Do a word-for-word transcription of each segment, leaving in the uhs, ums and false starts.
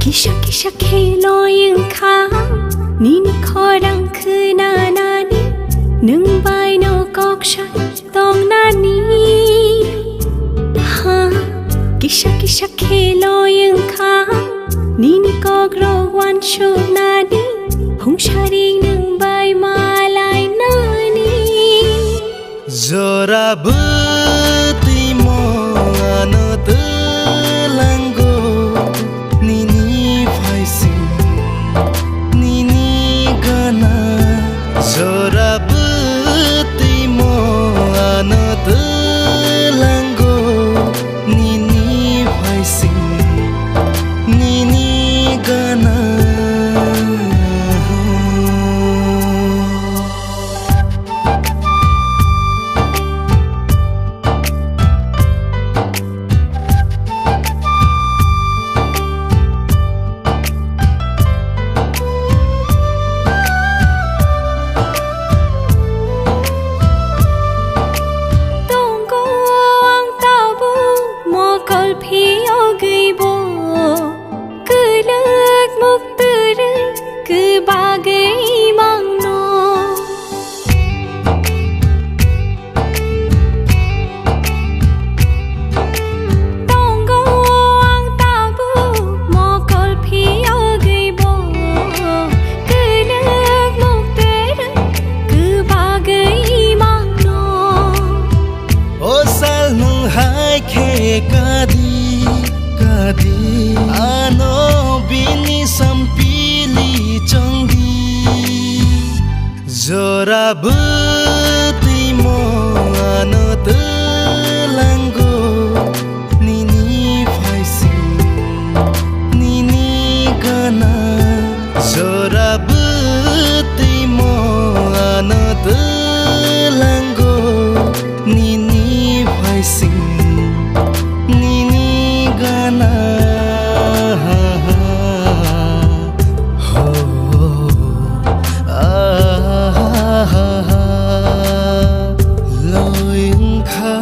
Kisa kisa khe loi wngkha nini khorang khwnanani, nwng bai no kok sai tongnani. Ha, kisa kisa khe loi wngkha nini kok rok uansuknani, hung sari nwng bai malainani. Jora bwtwi mo ano twlango, nini phaising, nini gana. Jora bwtwi mo ano twlango, nini phaising, nini gana. Tongo ang tabuk mokol phiyogwi bo, kwlwk muktwrwk kwbagwi mangno. Tongo ang tabuk mokol phiyogwi bo, kwlwk muktwrwk kwbagwi mangno. O sal nwng hai khe kadi, kadi, ano bini sampili chongdi. Jora bwtwi mo ano twlango, nini phaising, nini gana. Jora bwtwi mo ano twlango, nini phaising, nini gana. Ho, ah, loi wngkha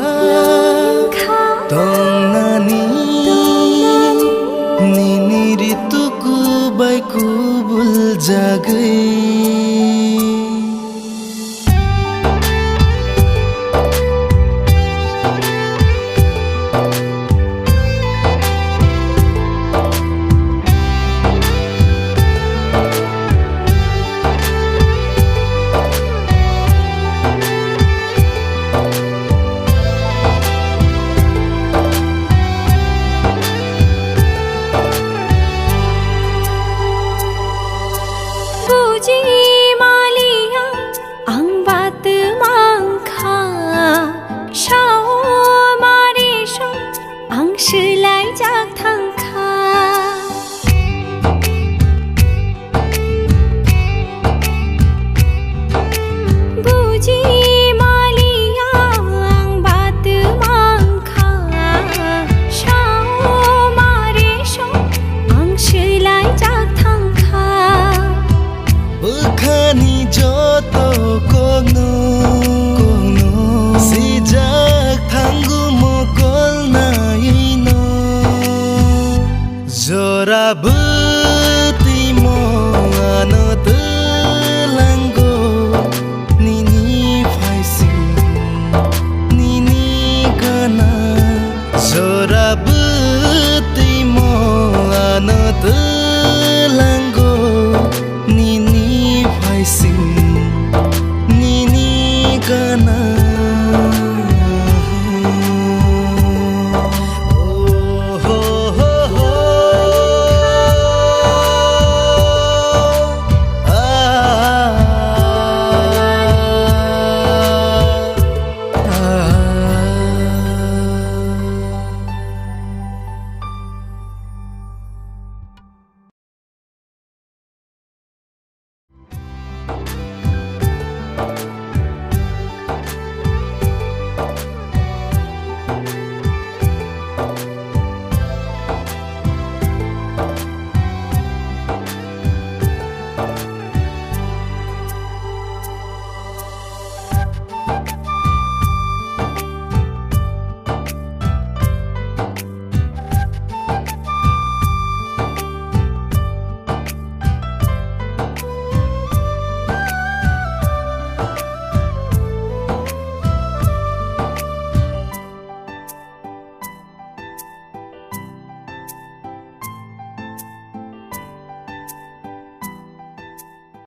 tongnani, nini ritu kubai kubul jagwi. Buji maliya ang bat mangkha, sao mari so ang swlaijak thangkha. Buji maliya ang bat mangkha, sao mari so ang swlaijak thangkha. Bwkhani joto kokno, kokno sijak thango mokol naino. Jora bwtwi mo ano twlango, nini phaising, nini gana. Jora bwtwi mo ano twlango, nini phaising, nini